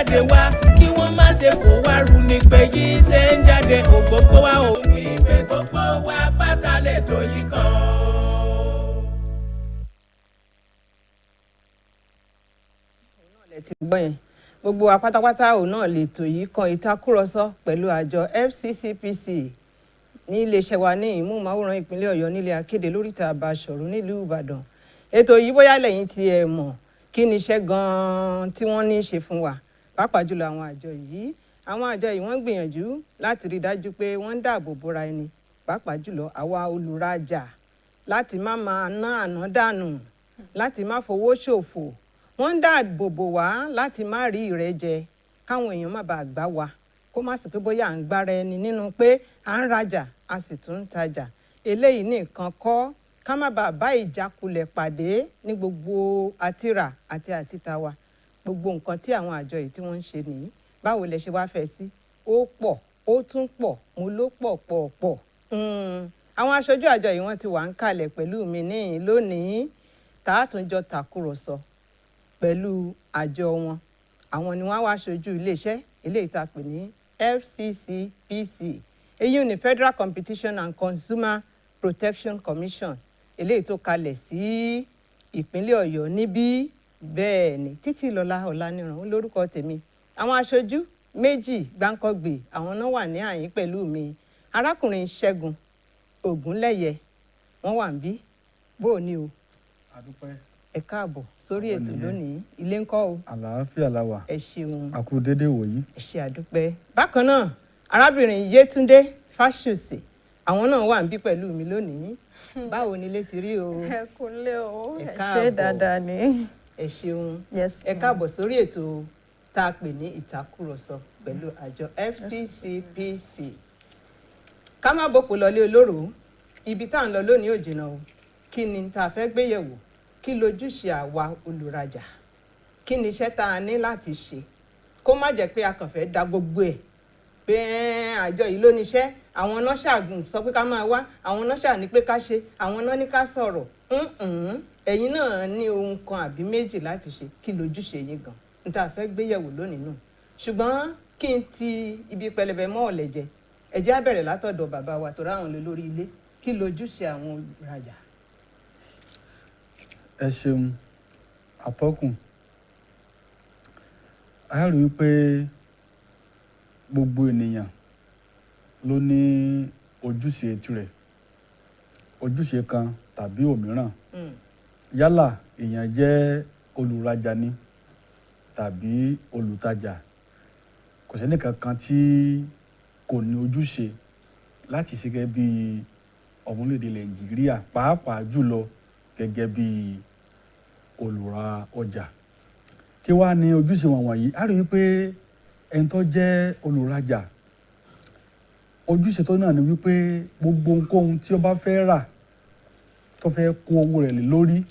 jáde wá kí wọ́n má ṣe fò wá rú ni pé yìí ṣe ń jáde ògbógbó wa ò ní pé gbogbo wa pátá lè tó yìí kan o. Lẹ ti gbọ́ yẹn. Gbogbo wa pátápátá òun náà lètò yìí kan, ìtakùrọ̀sọ pẹ̀lú àjọ FCCPC ní iléeṣẹ́ wa ní ìmúmáwòrán ìpínlẹ̀ Ọ̀yọ́, nílé akéde lóríta Àbáṣọ̀run nílùú Ìbàdàn. Ètò yìí, bóyá lẹ́yìn tí ẹ mọ̀ kí ni iṣẹ́ gan-an tí wọ́n ní í ṣe fún wa, pàápàá jùlọ àwọn àjọ yìí. Àwọn àjọ yìí, wọ́n ń gbìyànjú láti rí i dájú pé wọ́n ń dáàbò bora ẹni, pàápàá jùlọ àwa olùrajà, láti má máa ná àná dànù, láti má fowó ṣòfò. Wọ́n ń dáàbò bò wá láti má rí ìrẹ́jẹ, káwọn èèyàn má bàa gbá wa, kó má sì pé bóyá à ń gbára ẹni nínú pé à ń rajà, a sì tún ń tajà. Eléyìí nìkan kọ́, ká má bàa bá ìjákulẹ̀ pàdé ní gbogbo àtìrà àti àtìta wa. Gbogbo nǹkan tí àwọn àjọ yìí tí wọ́n ń ṣe nìyí. Báwo lẹ ṣe wá fẹ́ sí? Ó pọ̀, ó tún pọ̀, mo ló pọ̀ pọ̀ pọ̀. Àwọn aṣojú àjọ yìí, wọ́n ti wà ń kalẹ̀ pẹ̀lú mi níyìn lónìí, tá a tún jọ tàkúrọ̀sọ pẹ̀lú àjọ wọn. Àwọn ni wọ́n wá aṣojú iléeṣẹ́ eléyìí tá a pè ní FCCPC, èyí ní Federal Competition and Consumer Protection Commission, eléyìí tó kalẹ̀ sí ìpínlẹ̀ Ọ̀yọ́ níbí. Bẹ́ẹ̀ ni, Títílọlá Ọláníran lórúkọ tèmi. Àwọn aṣojú méjì gbáǹkọ́gbè, àwọn náà wà ní àyín pẹ̀lú mi. Arákùnrin Ṣẹ́gun Ògúnlẹ̀yẹ, wọ́n wà ń bí. Bó o ní o? Àdúpẹ́. Ẹ káàbọ̀ sórí Àwọn ètò nìyẹn. lónìí. Ilé ńkọ́ o? Àlàáfíà la wà. Ẹ ṣeun. A kú déédéé wòyí. Ẹ ṣe, àdúpẹ́. Bákan náà, arábìnrin Yétúndé Fásùsì, àwọn náà wà ń bí pẹ̀lú mi lónìí. Báwo ni ilé ti rí o? Ẹ kúnlé o. Ẹ Ẹ ṣé. Káàbọ̀. Dáadáa ni. Ẹ ṣeun. Yes. Ẹ káàbọ̀ sórí ètò tá a pè ní ìtakùrọ̀sọ pẹ̀lú àjọ FCCPC. Ká má bòpò lọlé olóró, ibi tá à ń lọ lónìí ò jìnnà o. Kí ni tá a fẹ́ gbé yẹ̀wò? Kí lójúṣe àwa olùrajà? Kí ni iṣẹ́ tá a ní láti ṣe, kó má jẹ́ pé a kàn fẹ́ da gbogbo ẹ̀ pé ẹ́n, àjọ yìí ló níṣẹ́, àwọn náà ṣàgùn sọ pé ká máa wá, àwọn náà ṣà ní pé ká ṣe, àwọn náà ní ká sọ̀rọ̀. Mm-mm. Ẹ̀yin náà ní ohun kan àbí méjì láti ṣe. Kí lójúṣe yín gan n tá a fẹ́ gbé yẹ̀wò lónìí nù? Ṣùgbọ́n kí n ti ibi pẹlẹbẹ mọ́ ọ̀lẹ̀ jẹ, ẹ jẹ́ á bẹ̀rẹ̀ látọ̀dọ̀ bàbá wa tó ráwọn lé lórí ilé. Kí lójúṣe àwọn olùrajà? Ẹ ṣeun, atọ́kùn. A rí i pé gbogbo ènìyàn ló ní ojúṣe tirẹ̀, ojúṣe kan tàbí òmíràn, yálà èèyàn jẹ́ olùrajà ni tàbí olùtajà. Kò sẹ́ni kankan tí kò ní ojúṣe láti ṣe gẹ́gẹ́ bí ọmọ orílẹ̀-èdè Nàìjíríà, pàápàá jùlọ gẹ́gẹ́ bí olùra ọjà. Kí wàá ní ojúṣe wọn wọ̀nyí? A rí i pé ẹni tó jẹ́ olùrajà, ojúṣe tó náà ni wípé gbogbo ohunkóhun tí ó bá fẹ́ rà, tó fẹ́ kó owó rẹ̀ lé lórí,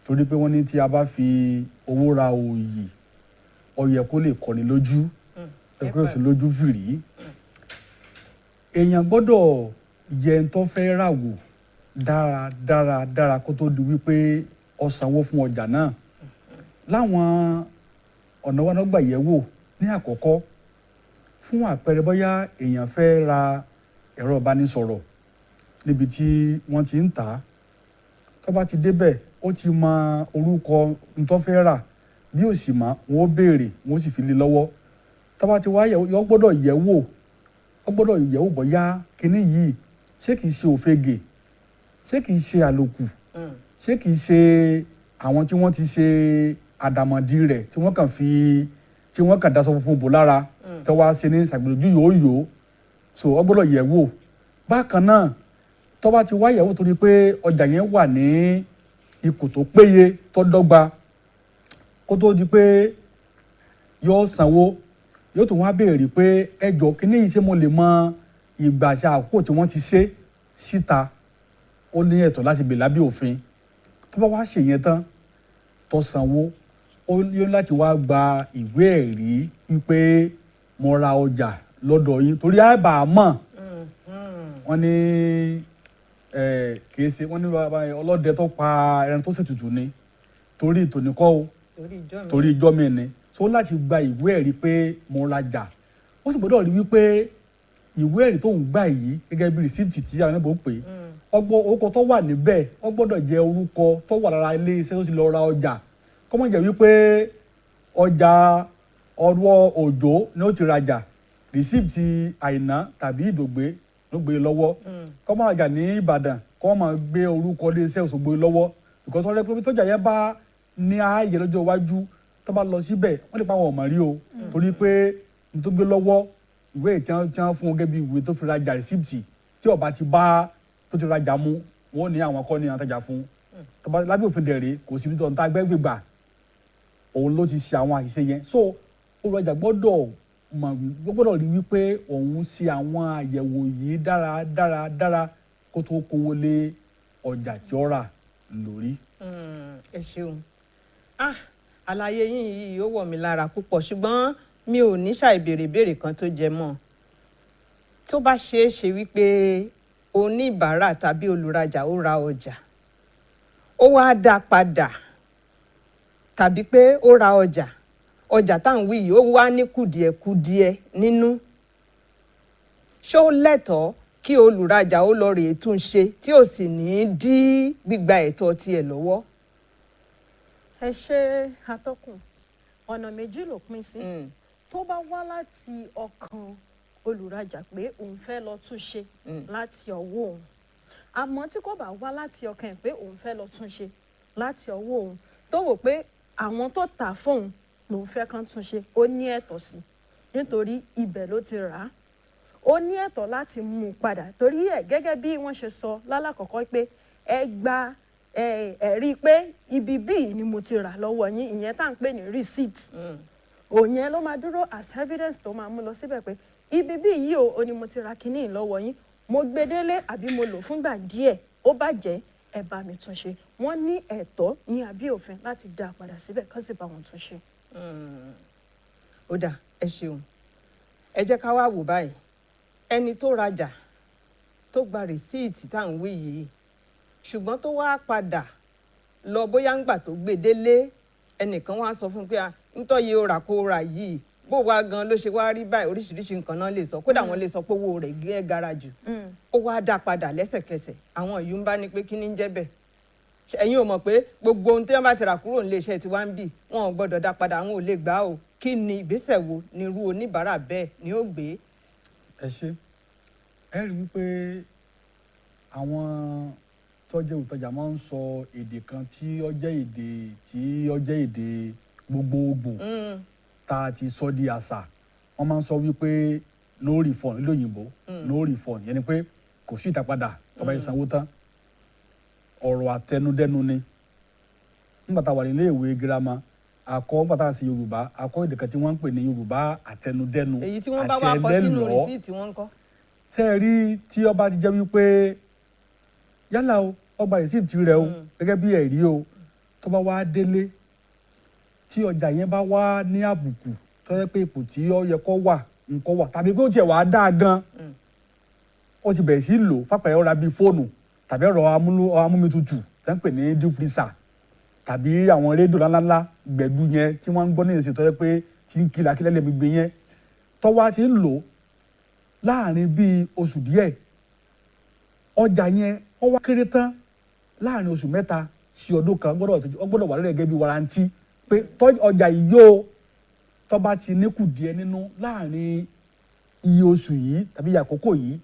torí pé wọ́n ní tí a bá fi owó ra òòyì, ó yẹ kó lè kọ́ni lójú, ẹ kó sì lójú fìrí. Èèyàn gbọ́dọ̀ yẹ ẹni tó fẹ́ rà wò dáradára dára kó tó di wípé ó sanwó fún ọjà náà. Láwọn ọ̀nà wa náà gbà yẹ̀ wò. Ní àkọ́kọ́, fún àpẹẹrẹ, bóyá èèyàn fẹ́ ra ẹ̀rọ ìbánisọ̀rọ̀ níbi tí wọ́n ti ń tà á, tó bá ti débẹ̀, ó ti mọ orúkọ n tó fẹ́ rà. Bí ó sì mọ̀, wọ́n ó béèrè, wọ́n ó sì fi lé lọ́wọ́. Tó bá ti wá yẹ̀, yọ gbọ́dọ̀ yẹ̀ wò, ó gbọ́dọ̀ yẹ̀ wò bóyá kinní yìí, ṣé kìí ṣe òfegè, ṣé kìí ṣe àlòkù, ṣé kìí ṣe àwọn tí wọ́n ti ṣe àdàmọ̀dì rẹ̀, tí wọ́n kàn fi, tí wọ́n kàn daṣọ funfun bò lára, tí wọ́n wá ṣe ní ṣàgbéjú yòóyòó. So ó gbọ́dọ̀ yẹ̀ wò. Bákan náà, tó bá ti wá yẹ̀ wò torí pé ọjà yẹn wà ní ipò tó péye, tó dọ́gba, kó tó di pé yóò sanwó, yóò tún wá béèrè pé, "Ẹ jọ̀ọ́, kíní yìí, ṣé mo lè mọ ìgbà àti àkókò tí wọ́n ti ṣe síta?" Ó ní ẹ̀tọ́ láti béèrè lábẹ́ òfin. Tó bá wá ṣèyẹn tán, tó sanwó, ó ní láti wá gba ìwé ẹ̀rí wípé mo ra ọjà lọ́dọ̀ yín, torí àìbá mọ̀, wọ́n ní kì í ṣe, wọ́n ní bàbá ọlọ́dẹ tó pa ẹran tó ṣètùtù ni torí tòní kọ́ o. Torí ìjọ mi. Torí ijọ́ mi ni. So láti gba ìwé ẹ̀rí pé mo rajà, ó sì gbọ́dọ̀ rí wípé ìwé ẹ̀rí tó ń gbà yìí, gẹ́gẹ́ bí receipt tí àwọn ẹ̀bùn pè é, ọgbọ́n orúkọ tó wà níbẹ̀, ó gbọ́dọ̀ jẹ́ orúkọ tó wà lára ilé iṣẹ́ tó ti lọ ra ọjà. Kó má jẹ́ wípé ọjà ọwọ́ Òjò ni ó ti rajà, receipt Àìná tàbí Ìdògbé ló gbé lọ́wọ́. Kó má rajà ní Ìbàdàn, kó má gbé orúkọ ilé iṣẹ́ Òṣogbo lọ́wọ́, because wọ́n rẹ́ pé tọ́jà yẹn bá ní ààyè lọ́jọ́ iwájú, tó bá lọ síbẹ̀, wọ́n lè pa àwọn ọ̀mọ̀ rí o, torí pé n tó gbé lọ́wọ́, ìwé tí wọ́n fún wọn gẹ́gẹ́ bí ìwé tó fi rajà, receipt tí ó bá ti bá tó ti rajà mu, wọ́n ní àwọn kọ́ ní àwọn tajà fún. Tó bá lábẹ́ òfin dẹ̀rẹ̀, kò síbi tó ń ta gbẹ́gbẹ́ gbà òun ló ti ṣe àwọn àṣìṣe yẹn. So olùrajà gbọ́dọ̀ mọ̀, gbọ́dọ̀ rí wípé òun ṣe àwọn àyẹ̀wò yìí dára dára dára kó tó kówó lé ọjà tí ó rà lórí. Ẹ ṣeun. Ah, àlàyé yín yìí ó wọ̀ mí lára púpọ̀, ṣùgbọ́n mi ò ní ṣàìbéèrè béèrè kan tó jẹ mọ́. Tó bá ṣeé ṣe wípé oníbàárà tàbí olùrajà ó ra ọjà, ó wá dá padà, tàbí pé ó ra ọjà, ọjà tá à ń wí yìí ó wá ní kùdìẹ̀kudiẹ nínú, ṣó lẹ́tọ̀ọ́ kí olùrajà ó lọ rèé tún ṣe tí ò sì ní í dí gbígba ẹ̀tọ́ tiẹ̀ lọ́wọ́? Ẹ ṣe, atọ́kùn. Ọ̀nà méjì ló pín sí. Tó bá wá láti ọkàn olùrajà pé òun fẹ́ lọ tún ṣe láti ọwọ́ òun, àmọ́ tí kò bá wá láti ọkàn ẹ̀ pé òun fẹ́ lọ tún ṣe láti ọwọ́ òun, tó wò pé àwọn tó tà fóun lòun fẹ́ kán tún ṣe, ó ní ẹ̀tọ́ sí, nítorí ibẹ̀ ló ti rà á. Ó ní ẹ̀tọ́ láti mú un padà, torí ẹ̀ gẹ́gẹ́ bí wọ́n ṣe sọ lálàkọ́kọ́ pé ẹ gba ẹ̀rí pé ibi bíi ni mo ti rà lọ́wọ́ yín, ìyẹn tá à ń pè ní receipt. Òun yẹn ló máa dúró as evidence tó máa mú lọ síbẹ̀ pé ibi bíi yìí o, ò ní mo ti ra kinní lọ́wọ́ yín, mo gbé délé àbí mo lò fúngbà díẹ̀, ó bàjẹ́, ẹ bá mi tún ṣe. Wọ́n ní ẹ̀tọ́ ní àbí òfin láti dá a padà síbẹ̀ kán sì bá wọn tún ṣe. Ó dà, ẹ ṣeun. Ẹ jẹ́ ká wá wò báyìí. Ẹni tó rajà, tó gba rìsíìtì tá à ń wí yìí, ṣùgbọ́n tó wá padà lọ, bóyá ńgbà tó gbé délé, ẹnìkan wá sọ fún un pé, "Ah, ntọ́yẹ ó rà kó rà yìí, bó wá gan ló ṣe wá rí báyìí?" Oríṣiríṣi nǹkan náà lè sọ, kódà wọ́n lè sọ pé owó rẹ̀ gé gara jù. Ó wá dá padà lẹ́sẹ̀kẹsẹ̀. Àwọn yìí ń bá ní pé kí ní ń jẹ́ bẹ́ẹ̀? Ṣé ẹ̀yin ò mọ̀ pé gbogbo ohun tí wọ́n bá ti rà kúrò nílé iṣẹ́ tí wọ́n ń bì, wọn ò gbọ́dọ̀ dá padà, àwọn ò lè gbà ó? Kí ni ìgbésẹ̀ wo ni irú oníbàárà bẹ́ẹ̀ ni ó gbé? Ẹ ṣe. Ẹ rí wípé àwọn tó jẹ́ olùtajà máa ń sọ èdè kan tí ó jẹ́ èdè tí ó jẹ́ èdè gbogbogbò tá a ti sọ di àṣà. Wọ́n máa ń sọ wípé "no refund" nílò òyìnbó. No refund yẹn ni pé kò sí ìdápadà tó bá yẹ sanwó tán. Ọ̀rọ̀ àtẹnudẹ́nu ni. Nígbà tá a wà nílé ìwé girama, àkọ́ nígbà tá a sì Yorùbá, àkọ́ èdè kan tí wọ́n ń pè ní Yorùbá àtẹnudẹ́nu Èyí tí wọ́n bá àti wá kọ sínú ẹlẹ́lọ́ọ́. rìsíìtì wọn ń kọ́? Tẹ́ ẹ rí, tí ó bá ti jẹ́ wípé yálà o, ó gba rìsíìtì rẹ o gẹ́gẹ́ bí ẹ̀rí o, tó bá wá délé, tí ọjà yẹn bá wá ní àbùkù, tó yẹ pé ipò tí ó yẹ kó wà nǹkan wà, tàbí pé ó tiẹ̀ wá dáa gan, ó ti bẹ̀rẹ̀ sí lò, fàpẹ̀rẹ̀ ó ra bíi fóònù tàbí ẹ̀rọ amúmitutù tẹ́ ń pè ní deep freezer, tàbí àwọn rédíò ńláńlá gbẹ̀du yẹn tí wọ́n ń gbọ́ ní ìsìn, tó yẹ pé tí ń kiri akílẹ̀ lẹ́bi gbé yẹn, tó wá ti ń lò láàrin bíi oṣù díẹ̀, ọjà yẹn ó wá kéré tán láàrin oṣù 3 sí ọdún kan, ó gbọ́dọ̀ wà lórí gẹ́gẹ́ bí warranty pé tọ́ ọjà yìí yóò tó bá ti ní kùdìẹ̀ nínú láàrin iye oṣù yìí tàbí iye àkókò yìí,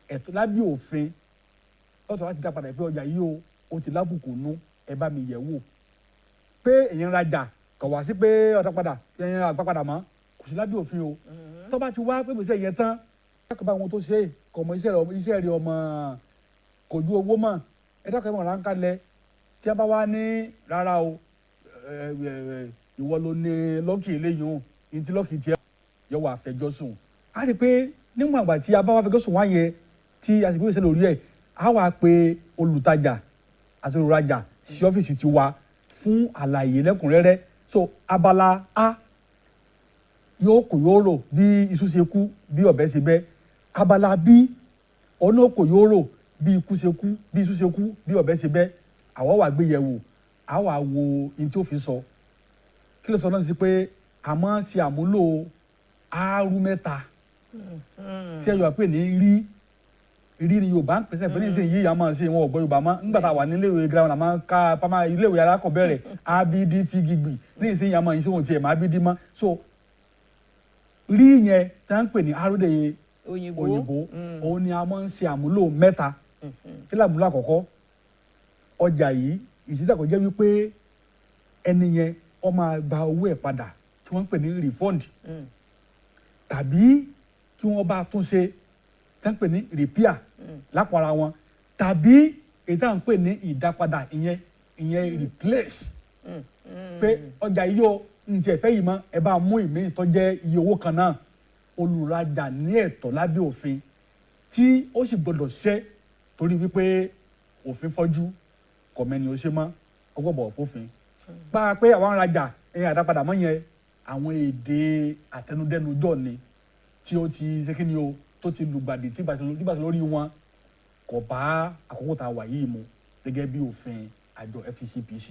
ẹ̀tọ́ lábẹ́ òfin ọ̀tọ̀ láti dá padà pé ọjà yìí o, ó ti lábùkù nú, ẹ bá mi yẹ̀ wò. Pé èèyàn rajà kọ̀ wá sí pé ọ̀dà padà, èèyàn àgbà padà mọ́, kò sí lábẹ́ òfin o. Tó bá ti wá pé gbèsè yẹn tán, dákọ̀ bá wọn tó ṣe é kọ̀ mọ iṣẹ́ rẹ̀ ọmọ kò ju owó mọ̀, ẹ dákọ̀ ẹ mọ̀ ráńkálẹ̀. Tí a bá wá ní rárá o, ìwọ ló ní lọ́ọ̀kì eléyìí o, ní ti lọ́ọ̀kì tiẹ̀ yọ wà fẹjọ́ sùn. A rí i pé níwọ̀n àgbà tí a bá wá fẹjọ́ sùn wá yẹn, tí a sì gbé ìṣẹ̀lẹ̀ lórí ẹ̀, a wá pe olùtajà àti olùrajà sí ọ́fíìsì tiwa fún àlàyé lẹ́kùnrẹ́rẹ́. So abala A yóò kò yóò rò bí iṣu ṣe kú, bí ọ̀bẹ ṣe bẹ́. Abala B ọ̀nà kò yóò rò bí ikú ṣe kú, bí iṣu ṣe kú, bí ọ̀bẹ ṣe bẹ́. Àwa wà gbé yẹ̀wò, a wà wo ohun tí ó fi sọ. Kí ló sọ náà sí pé A máa ń ṣe àmúlò áárú mẹ́ta tí ẹ yọ pé ní rí rí ni Yorùbá ń pèsè pé ní ìsìn yìí a máa ṣe wọn ò gbọ́ Yorùbá mọ́. Nígbà tá a wà níléèwé girama la máa ń ka pamá iléèwé alákọ̀ọ́bẹ̀rẹ̀ abd figigbi. Ní ìsìn yìí a máa ń ṣe ohun tiẹ̀ máa bd mọ́. So rí yẹn tí wọ́n ń pè ní áródè òyìnbó. Òyìnbó, òun ni a máa ń ṣe àmúlò mẹ́ta. Kí làmúlò àkọ́kọ́? Ọjà yìí ìṣísà kò jẹ́ wípé ẹni yẹn ó máa gba owó ẹ̀ padà tí wọ́n ń pè ní refund, tàbí kí wọ́n bá tún ṣe tí wọ́n ń pè ní repair lápò ara wọn, tàbí èyí tá à ń pè ní ìdápadà, ìyẹn replace, pé ọjà yìí o n tiẹ̀ fẹ́ yìí mọ́, ẹ bá mú ìmíì tó jẹ́ iye owó kan náà. Olùrajà ní ẹ̀tọ́ lábẹ́ òfin tí ó sì gbọdọ̀ ṣe, torí wípé òfin fọ́jú kọ̀mẹ́ni ó ṣe mọ́, ó gbọ́dọ̀ bọ̀wọ̀ fófin bá a pé àwọn arajà ẹ̀yìn àdápadà mọ́ yẹn. Àwọn èdè àtẹnudẹ́nujọ́ ni tí ó ti ṣe kí ni o tó ti lùgbàdì tí bàtí lórí wọn kò bá àkókò tá a wà yìí mu gẹ́gẹ́ bí òfin àjọ FCCPC.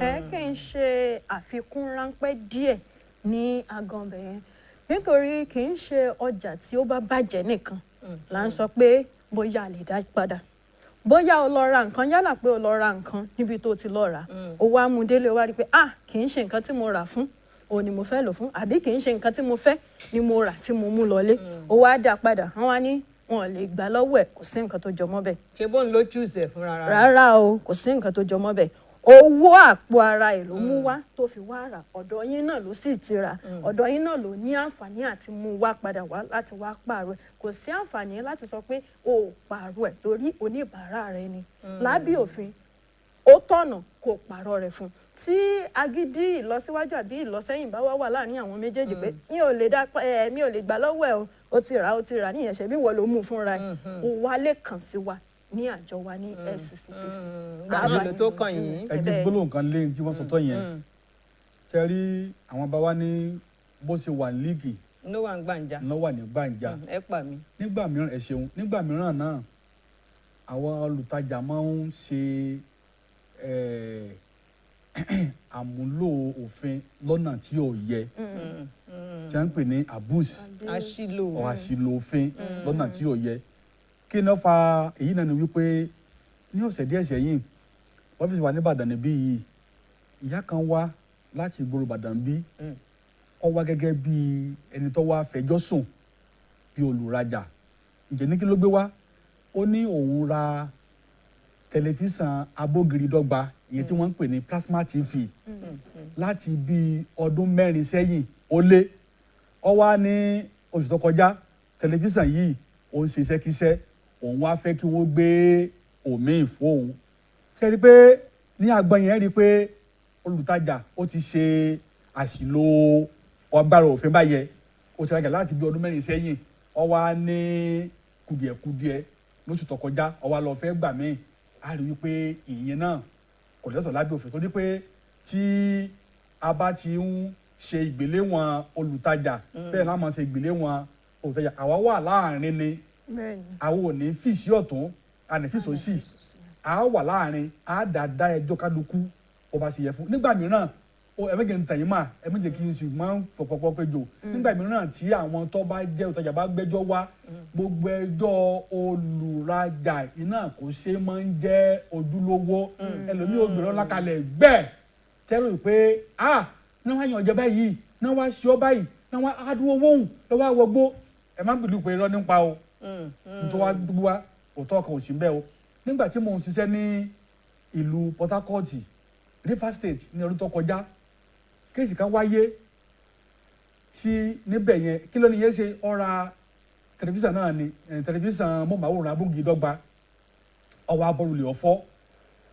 Ẹ kí n ṣe àfikún ráńpẹ́ díẹ̀ ní aganbẹ̀ yẹn, nítorí kì í ṣe ọjà tí ó bá bàjẹ́ nìkan là ń sọ pé bóyá a lè dá padà. Bóyá o lọ ra nǹkan, yálà pé o lọ ra nǹkan níbi tó ti lọ rà, o wá mú délé, o wá rí i pé, ah, kì í ṣe nǹkan tí mo rà fún o ni mo fẹ́ lò fún, àbí kì í ṣe nǹkan tí mo fẹ́ ni mo rà tí mo mú lọlé, o wá dá padà, wọ́n wá ní wọn ò lè gbà lọ́wọ́ ẹ̀. Kò sí nǹkan tó jọ mọ́ bẹ́ẹ̀. Ṣé bóun ló choose ẹ̀ fúnra rẹ̀? Rárá o, kò sí nǹkan tó jọ mọ́ bẹ́ẹ̀. Owó àpò ara ẹ̀ ló mú wá tó fi wá rà. Ọ̀dọ̀ yín náà ló sì ti rà, ọ̀dọ̀ yín náà ló ní àǹfààní àti mú wá padà wá láti wá pààrọ̀ ẹ̀. Kò sí àǹfààní láti sọ pé o ò pààrọ̀ ẹ̀, torí oníbàárà rẹ ni. Lábẹ́ òfin, ó tọ̀nà kó pààrọ̀ rẹ̀ fún un. Tí agídí ìlọsíwájú àbí ìlọsẹ́yìn bá wá wà láàrin àwọn méjèèjì pé mi ò lè dá ẹ, mi ò lè gbà lọ́wọ́ ẹ o, ó ti rà, ó ti rà níyẹn, ṣe bí wọ́n ló mú un fúnra ẹ̀, ó wá lè kàn sí wa ní àjọ wa ní FCCPC. Ìgbà mélòó tó kàn yín? Ẹ jẹ́ gbólóhùn kan lé tí wọ́n sọ tọ́ yẹn. Ṣe rí àwọn bá wa ní bó ṣe wà ní líìgì ló wà ń gbàǹjà. Ló wà ní gbàǹjà. Ẹ pa mí. Nígbà mìíràn, ẹ ṣeun, nígbà mìíràn náà àwọn olùtajà máa ń ṣe àmúlò òfin lọ́nà tí ò yẹ, tí wọ́n ń pè ní abuse. Àṣìlò. Ọ̀ àṣìlò òfin lọ́nà tí ò yẹ. Kí ni ó fa èyí náà? Ni wípé ní ọ̀sẹ̀ díẹ̀ sẹ́yìn, ọ́fíìsì wa ní Ìbàdàn níbí yìí, ìyá kan wá láti ìgboro Ìbàdàn bí. Ó wá gẹ́gẹ́ bí ẹni tó wá fẹjọ́ sùn bí olùrajà. Ǹjẹ́ ní kí ló gbé wá? Ó ní òun ra tẹlifíṣàn abógiridọ́gba, ìyẹn tí wọ́n ń pè ní plasma TV, láti bí ọdún 4 sẹ́yìn ó lé. Ó wá ní oṣù tó kọjá, tẹlifíṣàn yìí ó ń ṣiṣẹ́ kíṣẹ́, òun wá fẹ́ kí wọ́n gbé òmíì fóun. Ṣe rí i pé ní agbọn yẹn, rí i pé olùtajà ó ti ṣe àṣìlò agbára òfin báyẹn. Ó ti rajà láti bí ọdún 4 sẹ́yìn, ó wá ní kùdìẹ̀kudiẹ lóṣù tó kọjá, ó wá lọ fẹ́ gbà míì. Á rí i wípé ìyẹn náà kò lẹ́tọ̀ọ́ lábẹ́ òfin, torí pé tí a bá ti ń ṣe ìgbéléwọ̀n olùtajà, bẹ́ẹ̀ náà máa ṣe ìgbéléwọ̀n olùtajà. Àwa wà láàrin ni. Àwọn ò ní fìsí ọ̀tún, a ní fìsí òsì, a wà láàrin, a dá ẹjọ́ kálukú ó bá ṣe yẹ fún. Nígbà mìíràn ó ẹ méje ń tẹ̀yìn mà, ẹ méje kí n sì máa ń fọ̀pọ̀pọ̀ péjọ. Nígbà mìíràn tí àwọn tó bá jẹ́ olùtajà bá gbẹ́jọ́ wá, gbogbo ẹjọ́ olùrajà iná kò ṣe máa ń jẹ́ ojúlówó. Ẹlòmíì ò gbèrò ńlá kalẹ̀ gbẹ́ẹ̀ tẹ́lẹ̀ pé ah, náà wá yàn ọjọ́ báyìí, náà wá ṣe ọ́ báyìí, náà wá adúró owó òun lọ́wọ́ àwọ̀gbó. Ẹ má gbìlú pé irọ́ nípa o, nítorí wá gbogbo wa òótọ́ kan ò sí bẹ́ẹ̀ o. Nígbà tí mò ń ṣiṣẹ́ ní ìlú Port Harcourt, Rivers State, ní ọdún tó kọjá, case kan wáyé tí níbẹ̀ yẹn. Kí ló ní yẹn ṣe? Ó ra tẹlifíṣàn náà ni, tẹlifíṣàn mọ̀máwòrán abógidọ́gba, ọwọ́ abọ́rùlé ọ̀fọ́.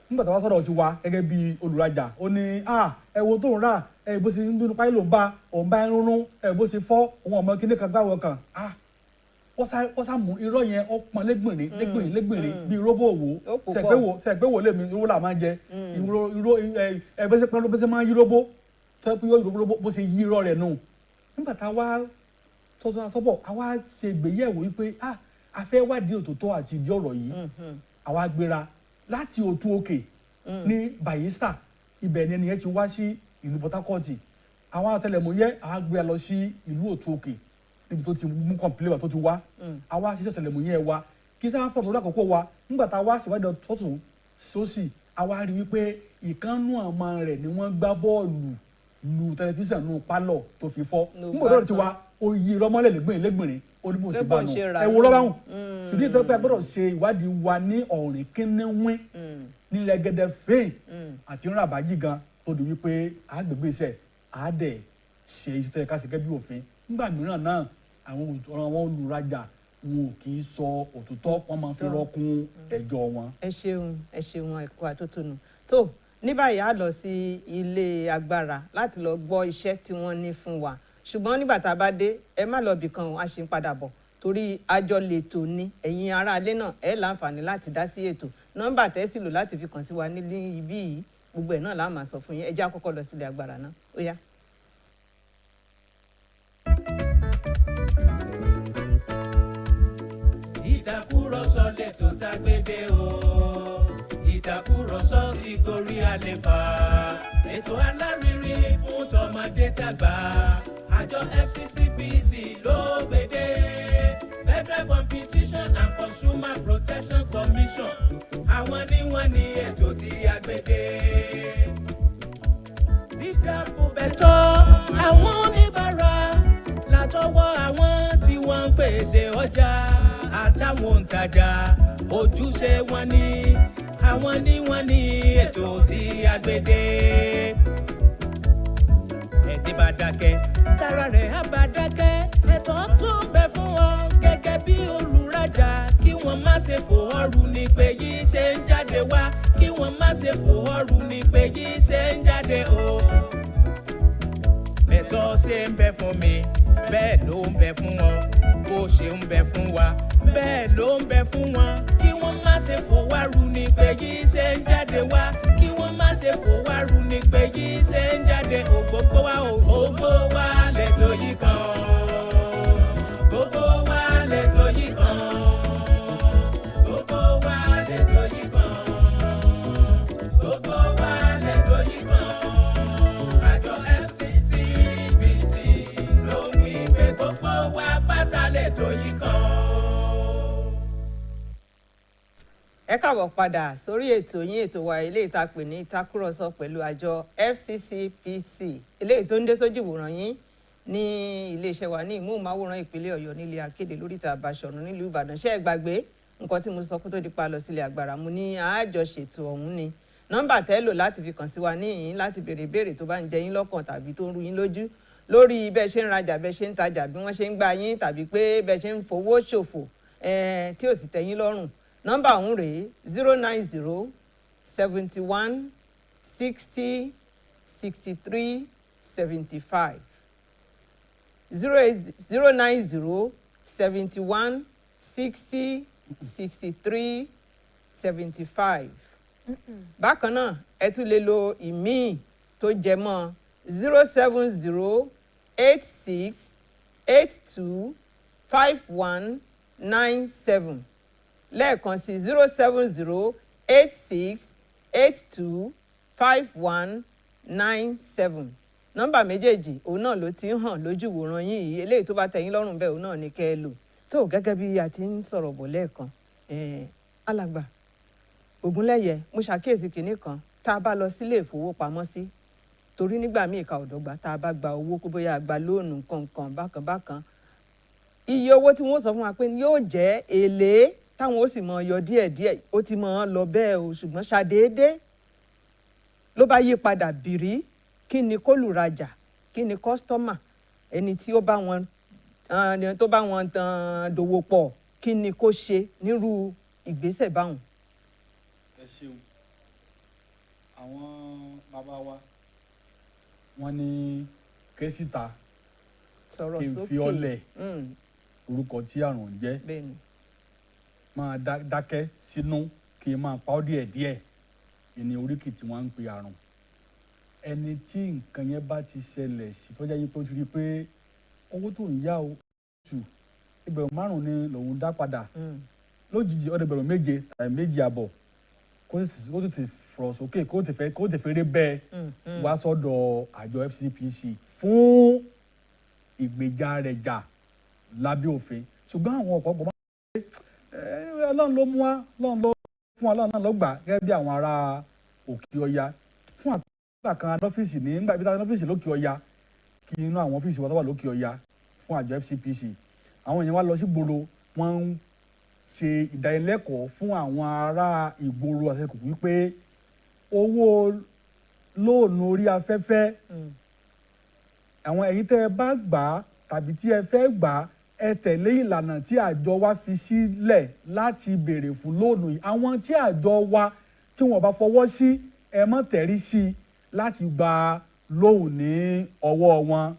Nígbà tó wá sọ̀rọ̀ ti wa gẹ́gẹ́ bí olùrajà, ó ní ah, ẹ wo tó ń rà, ẹ bó ṣe ń dúnú páyé ló ń bá òun bá ń rún, ẹ bó ṣe fọ́ òun, ọmọ kíní kan gbáwọ̀ kan. Ah, wọ́n sá mú irọ́ yẹn, ó pọn lẹ́gbìnrin lẹ́gbìnrin lẹ́gbìnrin bíi róbó òwò. Ó pò pọ̀. Sẹ̀gbẹ́ wo lèmi owó là máa ń jẹ ìró ìró. Ẹ bó ṣe pọn, bó ṣe máa ń yí róbó tó yẹ pé yóò yí róbó, bó ṣe yí irọ́ rẹ̀ nù. Nígbà tá a wá sọ́sọ́ sọ́bọ̀, a wá ṣe ìgbéyẹ̀wò wípé ah, a fẹ́ wádìí òtòtó àti ìdí ọ̀rọ̀ yìí. Àwa gbéra láti Òtún Òkè ní Bayelsa, ibẹ̀ ni ẹnìyẹn ti wá sí ìlú Port Harcourt. Àwọn ọ̀tẹlẹ̀múyẹ́ àá gbé a lọ sí ìlú Òtún Òkè níbi tó ti mú complain wa tó ti wá. Àwa ṣiṣẹ́ ọ̀tẹlẹ̀múyẹ́ wa kí sáà fọ̀ tó lákòókò wa. Nígbà tá a wá ṣèwádìí ọ̀tún sósì, àwa rí wípé ìkànnù ọmọ rẹ̀ ni wọ́n gbá bọ́ọ̀lù lu tẹlifíṣàn nù pálọ̀ tó fi fọ́. Ló Nígbà bá tó ti wá, ó yí rọmọlẹ̀ lẹ́gbìnrin lẹ́gbìnrin, ó ní bó ṣe Pé bá bóun nù. ṣe rà Ẹ wo nù. rọ́bà hùn. Ṣùgbọ́n ìtọ́pẹ́ gbọ́dọ̀ ṣe ìwádìí wa ní ọ̀rìn kínníwín ní rẹ́gẹ́dẹ́ fẹ́ẹ̀ àti ń ràbájì gan tó di wípé àgbègbè iṣẹ́ àádẹ́ ṣe iṣẹ́ tó yẹ ká ṣe gẹ́gẹ́ bí òfin. Nígbà mìíràn náà, àwọn olùrajà wọn ò kì í sọ òtítọ́, wọ́n máa ń fi rọ́kún ẹjọ́ wọn. Ẹ ṣeun, ẹ ṣeun, ẹ̀kọ́ àtótónu. Tó ní báyìí, á lọ sí ilé agbára láti lọ gbọ́ iṣẹ́ tí wọ́n ní fún wa, ṣùgbọ́n nígbà tá a bá dé, ẹ má lọ bìkan o, a ṣì ń padà bọ̀ torí àjọ lètò ni. Ẹ̀yin aráalé náà, ẹ láǹfààní láti dá sí ètò. Nọ́mbà tẹ́ sì lò láti fi kàn sí wa nílé ibí yìí, gbogbo ẹ̀ náà la máa sọ fún yín. Ẹ jẹ́ á kọ́kọ́ lọ sílé agbára náà, ó yá. Ìtàkùrọ̀sọ lẹ́tọ̀ tá a gbé dé o. Ìtàkùrọ̀sọ ti gorí àlefa, ètò alárinrin fún tọmọdé tàgbà. Àjọ FCCPC ló gbédè, Federal Competition and Consumer Protection Commission. Àwọn ni wọ́n ní ètò tí a gbé dé. Dídàbò bẹ̀tọ̀ àwọn oníbàárà látọwọ́ àwọn tí wọ́n ń pèsè ọjà àtàwọn òǹtajà, ojúṣe wọn ni. Àwọn ni wọ́n ní ètò tí a gbé dé. Ẹni bá dákẹ́, tara rẹ̀ á bá dákẹ́. Ẹ̀tọ́ tún bẹ fún ọ gẹ́gẹ́ bí olùrajà kí wọ́n má ṣe fòọ́rù ní pé yìí ṣe ń jáde wá, kí wọ́n má ṣe fòọ́rù ní pé yìí ṣe ń jáde o. Bẹ̀tọ́ ṣe ń bẹ fún mi, bẹ́ẹ̀ ló ń bẹ fún ọ. Bó ṣe ń bẹ fún wa, bẹ́ẹ̀ ló ń bẹ fún wọn. Kí wọ́n má ṣe fòwárù ní pé yìí ṣe ń jáde wá, kí wọ́n má ṣe fòwárù ní pé yìí ṣe ń jáde o. Gbogbo wa o, gbogbo wa lẹ́tọ̀ yìí kan, gbogbo wa lẹ́tọ̀ yìí kan, gbogbo wa lẹ́tọ̀ yìí kan, gbogbo wa lẹ́tọ̀ yìí kan. Àjọ FCCPC ló ń wí pé gbogbo wa pátá lẹ́tọ̀ yìí kan. Ẹ káàbọ̀ padà sórí ètò yín, ètò wa, eléyìí tá a pè ní ìtakùrọ̀sọ pẹ̀lú àjọ FCCPC, eléyìí tó ń dé sójú ìwòran yín ní iléeṣẹ́ wa ní ìmúhùnmáwòrán ìpínlẹ̀ Ọ̀yọ́ nílé akéde lóríta Àbáṣọ̀run nílùú Ìbàdàn. Ṣé ẹ gbàgbé nǹkan tí mo sọ kó tó di pa lọ sílé agbára? Mo ní àjọṣètò ọ̀hún ni. Nọ́mbà tẹ́ lò láti fi kàn sí wa níhìn láti béèrè ìbéèrè tó bá ń jẹ yín lọ́kàn tàbí tó ń rú yín lójú lórí bẹ́ẹ̀ ṣe ń rajà, bẹ́ẹ̀ ṣe ń tajà, bí wọ́n ṣe ń gbá yín, tàbí pé bẹ́ẹ̀ ṣe ń fowó ṣòfò tí ò sì tẹ́ yín lọ́rùn, nọ́mbà ọ̀hún rèé: 090 71 60 63 75, 08 090 71 60 63 75. Bákan náà, ẹ tún lè lo ìmíì tó jẹ mọ́: 070 86 82 51 97. Lẹ́ẹ̀kan sí: 070 86 82 51 97. Nọ́mbà méjèèjì òun náà ló ti ń hàn lójú ìwòran yín yìí. Eléyìí tó bá tẹ́ yín lọ́rùn bẹ́ẹ̀, òun náà ní kẹ́ ẹ lò. Tó gẹ́gẹ́ bí a ti ń sọ̀rọ̀ bọ̀ lẹ́ẹ̀kan, alàgbà Ògúnlẹ́yẹ, mo ṣàkíyèsí kinní kan tá a bá lọ sílé ìfowópamọ́sí, torí nígbà míì ìka ọ̀dọ́gba. Tá a bá gba owó, kó bóyá a gba loan nǹkan bákan bákan, iye owó tí wọ́n sọ fún wa pé yóò jẹ́ èlé táwọn ó sì mọ yọ díẹ̀díẹ̀, ó ti mọ lọ bẹ́ẹ̀ o. Ṣùgbọ́n ṣàdédé ló bá yí padà bìrí. Kí ni kólùrajà, kí ni customer, ẹni tí ó bá wọn ẹni tó bá wọn tán dòwò pọ̀, kí ni kó ṣe nírú ìgbésẹ̀ báwọn? Ẹ ṣeun. Àwọn bàbá wa, wọ́n ní ké síta Sọ̀rọ̀ kí n sókè. fi ọ́lẹ̀ orúkọ tí àrùn ń jẹ́. Máa dákẹ́ sínú kí n máa pa ọ́ díẹ̀díẹ̀ ìní oríkì tí wọ́n ń pe àrùn. Ẹni tí nǹkan yẹn bá ti ṣẹlẹ̀ sí, tó jẹ́ yí pé ó ti rí i pé owó tó ń yá o jù, 5,000 ni lòun dá padà, lójijì ọdẹ 7,000 tàbí 2.5. Kó tètè fọ̀rọ̀ sókè, kó tètè fẹ́rẹ́ bẹ́ẹ̀ wá sọ́dọ̀ àjọ FCCPC fún ìgbèjà rẹ̀ jà lábẹ́ òfin. Ṣùgbọ́n àwọn ọ̀pọ̀lọpọ̀ máa ń pè é, Ọlọ́run ló mú wa, Ọlọ́run ló fún wa, Ọlọ́run náà ló gbà, gẹ́gẹ́ bí àwọn ará Òkè Ọya. Fún àgbà kan lọ́fíìsì ní nígbà bí táwọn lọ́fíìsì lókè Ọya, kí inú àwọn ọ́fíìsì wa tó wà lókè Ọya fún àjọ FCCPC, àwọn èèyàn wa lọ sí gbòòrò, wọ́n ń ṣe ìdánilẹ́kọ̀ọ́ fún àwọn ará ìgboro àti wípé owó loan orí afẹ́fẹ́, àwọn ẹ̀yin tẹ́ ẹ bá gbà á tàbí tí ẹ fẹ́ gbà á, ẹ tẹ̀lé ìlànà tí àjọ wa fi sílẹ̀ láti béèrè fún loan yìí. Àwọn tí àjọ wa tí wọ́n bá fọwọ́ sí, ẹ má tẹ̀rí sí i láti gba loan ní ọwọ́ wọn.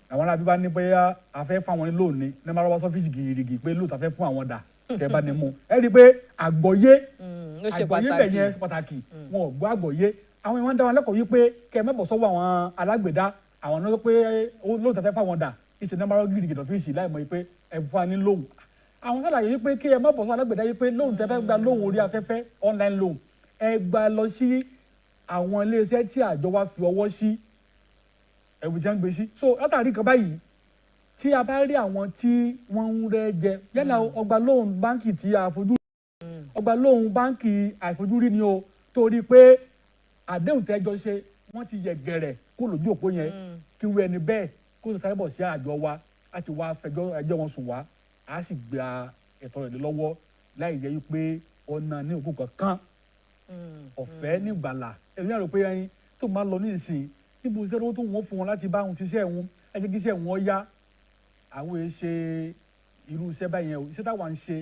Àwọn arábí bá ní bóyá a fẹ́ fáwọn ní loan ní máa wá sọ́fíìsì gírígì pé loan tá a fẹ́ fún àwọn dà tẹ́ bá ní mú. Ẹ rí i pé àgbọ́yé Ó ṣe àgbọ́yé bẹ̀ pàtàkì. yẹn ṣe pàtàkì. Wọn ò gbọ́ àgbọ́yé. Àwọn èèyàn ń dá wọn lẹ́kọ̀ọ́ wípé kẹ́ ẹ má bọ̀ sọ́wọ́ àwọn alágbèdá, àwọn náà pé loan tá a fẹ́ fáwọn dà. Ìṣe náà máa rọ́ gírígì lọ́fíìsì láì mọ̀ pé ẹ fún wa ní loan. Àwọn sàlàyé wípé kí ẹ má bọ̀ sọ́wọ́ alágbèdá, wípé loan tẹ́ fẹ́ gba, loan orí afẹ́fẹ́, online loan, ẹ gba lọ sí àwọn iléeṣẹ́ tí àjọ wa fi ọwọ́ sí, ẹ̀wù tí wọ́n ń gbé sí. So látàrí kan báyìí, tí a bá rí àwọn tí wọ́n ń rẹ́ jẹ, yálà ọgbà loan báńkì tí a fojú, ọgbà loan báńkì àìfojúrí ni o, torí pé àdéhùn tẹ́jọ ṣe, wọ́n ti yẹ gẹ̀rẹ̀ kó lójú òpó yẹn, kí irú ẹni bẹ́ẹ̀ kó tó sáré bọ̀ sí àjọ wa láti wá fẹjọ́ ẹjọ́ wọn sùn wá, á sì gba ẹ̀tọ́ rẹ̀ lé lọ́wọ́ láì jẹ́ wípé ọ̀nà ní òkú kankan. Ọ̀fẹ́ nígbàlà ẹ̀mí àrò pé ẹyin tó máa lọ ní ìsìn níbo iṣẹ́ tó wọ́n fún wọn láti bá wọn ṣiṣẹ́ wọn, ẹ jẹ́ kí iṣẹ́ wọn yá. Àwọn èè ṣe irú iṣẹ́ báyẹn o. Iṣẹ́ táwa ń ṣe,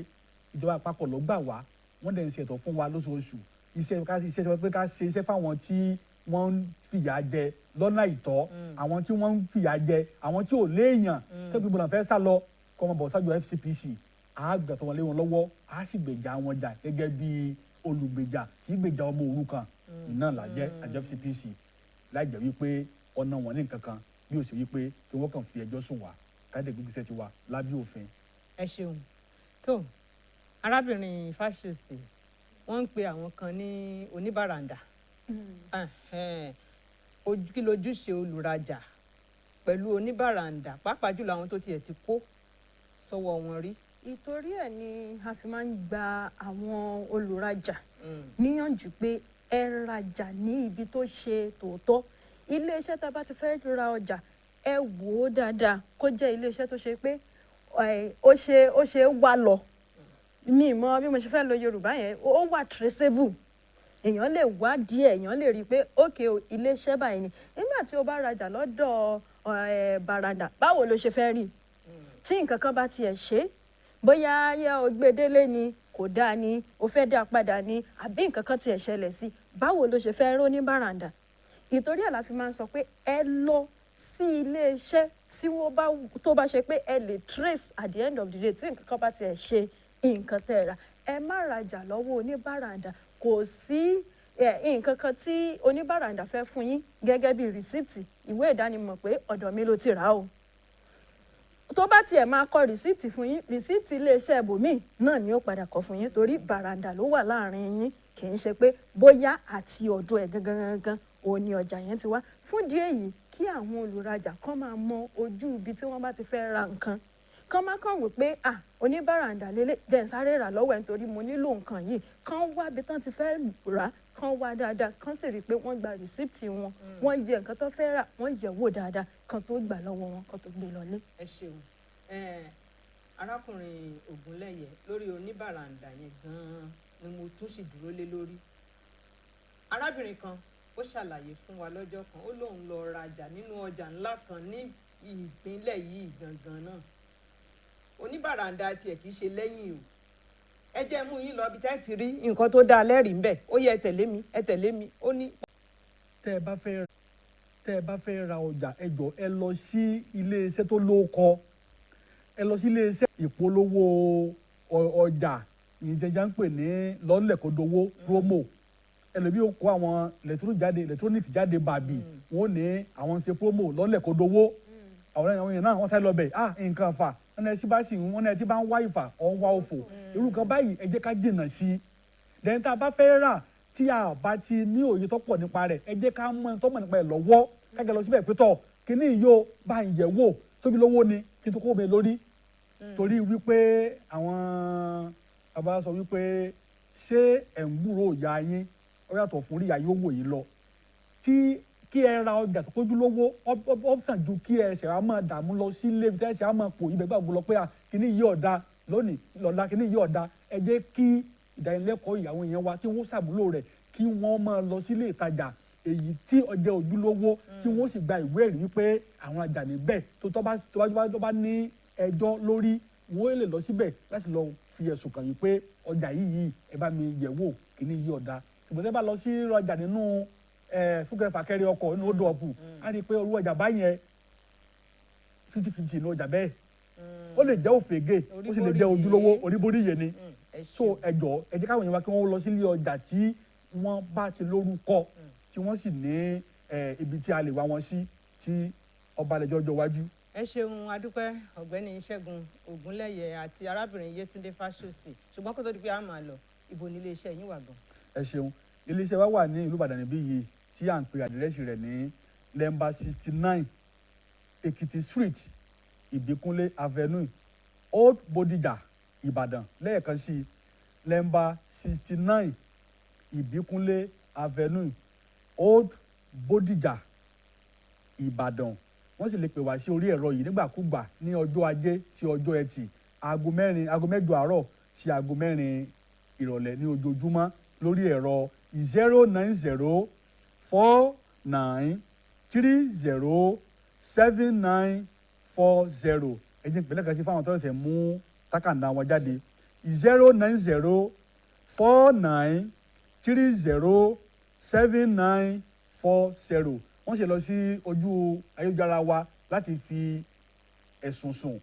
ìjọba àpapọ̀ ló gbà wá, wọ́n dẹ̀ ń ṣe ẹ̀tọ́ fún wa lóṣooṣù. Iṣẹ́ ká iṣẹ́ pé ká ṣe iṣẹ́ fáwọn tí wọ́n ń fìyà jẹ lọ́nà àìtọ́, àwọn tí wọ́n ń fìyà jẹ, àwọn tí ò léèyàn tó fi gbọ́dọ̀ fẹ́ sá lọ, kọ́ wọn bọ̀ sájọ FCCPC, á gbà tó wọn lé wọn lọ́wọ́, á sì gbèjà wọn jà gẹ́gẹ́ bí olùgbèjà tí gbèjà ọmọ òrukàn iná làjẹ́ àjọ FCCPC, láì jẹ́ wípé ọ̀nà wọn ní nǹkan kan bí ó ṣe wípé kí wọ́n kàn fi ẹjọ́ sùn wá, káyọ̀dé gbígbésẹ̀ ti wà lábẹ́ òfin. Ẹ ṣeun. Tó arábìnrin Fásosì, wọ́n ń pe àwọn kan ní oníbàràǹdà. Ẹhẹ́n. Kí lójúṣe olùrajà pẹ̀lú oníbàràǹdà, pàápàá jùlọ àwọn tó tiẹ̀ ti kó sọ́wọ́ wọn rí? Ìtorí ẹ̀ ni a fi máa ń gba àwọn olùrajà níyànjú pé ẹ rajà ní ibi tó ṣe tòótọ́. Iléeṣẹ́ tá a bá ti fẹ́ ra ọjà, ẹ wò ó dáadáa, kó jẹ́ iléeṣẹ́ tó ṣe pé ó ṣe é wá lọ. Mi mọ bí mo ṣe fẹ́ lo Yorùbá yẹn, ó wà traceable, èèyàn lè wádìí ẹ̀, èèyàn lè rí i pé ókè o, iléeṣẹ́ báyìí ni. Nígbà tí o bá rajà lọ́dọ̀ bàràǹdà, báwo ló ṣe fẹ́ rí i tí nǹkan kan bá tiẹ̀ ṣe é? Bóyá yẹ o gbé délé ni kò dáa ni, o fẹ́ dá a padà ni, àbí nǹkan kan tiẹ̀ ṣẹlẹ̀ sí, báwo ló ṣe fẹ́ ró ní bàràǹdà? Ìtorí ẹ̀ la fi máa ń sọ pé ẹ lọ sí iléeṣẹ́ tí wọ́n bá tó bá ṣe pé ẹ lè trace at the end of the day tí nǹkan kan bá tiẹ̀ ṣe nǹkan tẹ́ ẹ rà. Ẹ má rajà lọ́wọ́ oníbàràǹdà. Kò sí nǹkan kan tí oníbàràǹdà fẹ́ fún yín gẹ́gẹ́ bí receipt, ìwé ìdánimọ̀ pé ọ̀dọ̀ mi ló ti rà á o. Tó bá tiẹ̀ máa kọ receipt fún yín, receipt iléeṣẹ́ ibòmíì náà ni ó padà kọ fún yín, torí bàràǹdà ló wà láàrin yín, kì í ṣe pé bóyá àti ọ̀dọ̀ ẹ̀ gangan gangan òun ni ọjà yẹn ti wá. Fún díẹ̀ yìí, kí àwọn olùrajà kán máa mọ ojú ibi tí wọ́n bá ti fẹ́ ra nǹkan, kán má kàn wò pé, ah, oníbàràǹdà lélẹ̀, jẹ́ n sáré rà lọ́wọ́ ẹ̀ nítorí mo nílò nǹkan yìí. Kán wá ibi tán ti fẹ́ rà, kán wá dáadáa, kán sì rí i pé wọ́n gba receipt wọn, wọ́n yẹ nǹkan tó fẹ́ rà, wọ́n yẹ̀ wò dáadáa kán tó gbà lọ́wọ́ wọn, kán tó gbé lọlé. Ẹ ṣeun. Arákùnrin Ògúnlẹ̀yẹ, lórí oníbàràǹdà yẹn gan-an ni mo tún sì dúró lé lórí. Arábìnrin kan ó ṣàlàyé fún wa lọ́jọ́ kan, ó lóun lọ rajà nínú ọjà ńlá kan ní ìpínlẹ̀ yìí gangan náà. Oníbàràǹdà tiẹ̀ kì í ṣe lẹ́yìn o. Ẹ jẹ́ mú yín lọ ibi tẹ́ ti rí nǹkan tó dáa lẹ́rìí ńbẹ̀, ó yẹ ẹ tẹ̀lé mi, ẹ tẹ̀lé mi, ó ní. Tẹ́ ẹ bá fẹ́ ra ọjà, ẹ jọ̀ọ́, ẹ lọ sí iléeṣẹ́ tó lóko, ẹ lọ sí iléeṣẹ́ ìpolówó ọjà ìjẹjà ń pè ní lọ́nlẹ̀kọ́dowó promo. Ẹlòmíì ó kó àwọn electronic jáde, electronics jáde bàbí, wọn ò ní àwọn ń ṣe promo lọ́nlẹ̀kọ́dowó. Àwọn èèyàn náà wọ́n sáré lọ bẹ̀. Ah, nǹkan fà wọn ẹ tí bá sì wọn ẹ tí bá ń wá ìfà ọ̀ ń wá òfò. Irú nǹkan báyìí, ẹ jẹ́ ká jìnnà sí i. Then tá a bá fẹ́ rà Tí a bá ti ní òye tó pọ̀ nípa rẹ̀, ẹ jẹ́ ká mọ̀ ẹni tó mọ̀ nípa ẹ̀ lọ́wọ́, kájọ lọ síbẹ̀ pé tọ̀ kíní yìí ó bá ń yẹ̀ wò tóbi lówó ni kí n tó kó mi lórí. Torí wípé àwọn bàbá sọ wípé ṣé ẹ̀ ń gbúròó ìyá yín, ó yàtọ̀ fún rí ìyá yóò wò yín lọ. Tí kí ẹ ra ọjà tó kójú lówó ó sàn ju kí ẹ ṣẹ̀ wá máa dààmú lọ sílé ibi tí ẹ ṣẹ̀ wá máa pò ibẹ̀ gbàgbọ́ lọ pé à kíní yìí ọ̀dà lónìí lọ́la, kíní yìí ọ̀dà. Ẹ jẹ́ kí ìdánilẹ́kọ̀ọ́ ìyàwó yẹn wá, kí wọ́n ṣàmúlò rẹ̀, kí wọ́n máa lọ sílé ìtajà èyí tí ọjà ojúlówó, tí wọ́n sì gba ìwé ẹ̀rí wípé àwọn ọjà níbẹ̀ tó bá ní ẹjọ́ lórí, wọ́n lè lọ síbẹ̀ láti lọ fi ẹ̀sùn kàn yín pé ọjà yìí, ẹ bá mi yẹ̀ wò, kíní yìí ọ̀dà. Ṣùgbọ́n tẹ́ bá lọ sí ọjà nínú súnkẹrẹ fàkẹrẹ ọkọ̀ nínú odò ọ̀pù, á rí i pé orú ọjà báyẹn, 50-50 ní ọjà bẹ́ẹ̀. Ó lè jẹ́ òfégè, ó sì lè jẹ́ ojúlówó, oríborí yẹn ni. Ẹ So ṣeun. ẹ jọ̀ọ́, ẹ jẹ́ káwọn èèyàn wa kí wọ́n lọ sílé ọjà tí wọ́n bá ti lórúkọ, tí wọ́n sì ní ibi tí a lè wá wọn sí tí ọba lẹ́jọ́ ọjọ́ iwájú. Ẹ ṣeun, adúpẹ́, Ọ̀gbẹ́ni Ṣẹ́gun Ògúnlẹ̀yẹ àti arábìnrin Yétúndé Fáṣọsì. Ṣùgbọ́n kó tó di pé a máa lọ, ibo ní iléeṣẹ́ yín wà gan? Ẹ ṣeun. Iléeṣẹ́ wa wà ní ìlú Ìbàdàn níbí yìí, tí à ń pe àdírẹ́sì rẹ̀ ní nọ́mbà 69 Èkìtì Street, Ìbíkúnlé Avenue, Old Bodija, Ìbàdàn. Lẹ́ẹ̀kan sí, nọ́mbà 69 Ìbíkúnlé Avenue, Old Bodija, Ìbàdàn. Wọ́n sì lè pè wá sí orí ẹ̀rọ yìí nígbàkúgbà ní ọjọ́ Ajé sí ọjọ́ Ẹtì, aago 4, aago 8 àárọ̀ sí aago 4 ìrọ̀lẹ́ ní ojoojúmọ́, lórí ẹ̀rọ 09049307940. Ẹ jẹ́ ìpínlẹ̀ kan sí fáwọn tó ṣẹ̀ṣẹ̀ mú tákàndá wọn jáde: 09049307940. Wọ́n sì lọ sí ojú ayélujára wa láti fi ẹ̀sùn sùn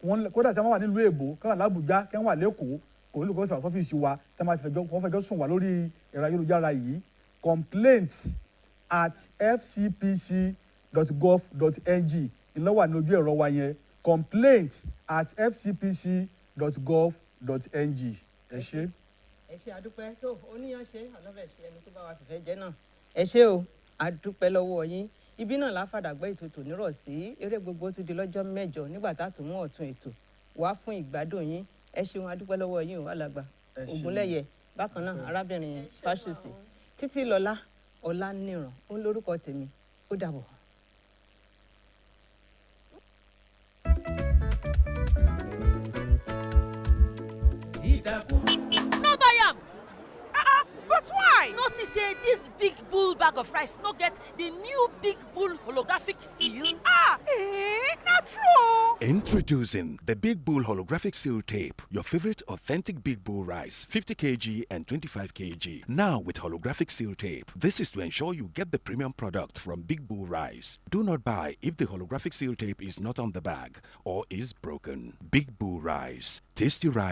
wọ́n. Kódà tí wọ́n wà nílùú èbó, kí wọ́n wà lábújá, kí wọ́n wà lẹ́kọ̀ọ́, kò nílò kó sọ̀rọ̀ sọ́fíìsì wa. Tí wọ́n bá ti fẹjọ́, wọ́n fẹjọ́ sùn wá lórí ẹ̀rọ ayélujára yìí: complaint@fcpc.gov.ng ńlọ wà ní ojú ẹ̀rọ wa yẹn, complaint@fcpc.gov.ng. Ẹ ṣé. Ẹ ṣe, àdúpẹ́. Tó oníyan ṣe ọlọ́bẹ̀ ṣe ẹni tó bá wa fìfẹ́ jẹ́ náà, ẹ ṣé o, àdúpẹ́ lọ́wọ́ yín. Ibi náà láfàdàgbẹ́ ètò tònírọ̀ sí. Eré gbogbo tún di lọ́jọ́ mẹ́jọ, nígbà tá a tún mú ọ̀tun ètò wá fún ìgbádùn yín. Ẹ ṣeun, àdúpẹ́ lọ́wọ́ yín o, alàgbà Ẹ ṣeun. Ògúnlẹ̀yẹ, bákan náà arábìnrin Fáṣọsì. Títí lọ́lá Ọláníran ó ń lórúkọ tèmi. Ó dàbọ̀. Ìtàkùn. No buy am. But why? No see say dis Big Bull bag of rice no get di new Big Bull holographic seal? Ah, eh, na true. Introducing the Big Bull Holographic Seal Tape, your favorite authentic Big Bull rice, 50 kg and 25 kg. Now with holographic seal tape. This is to ensure you get the premium product from Big Bull Rice. Do not buy if the holographic seal tape is not on the bag or is broken. Big Bull Rice, tasty rice.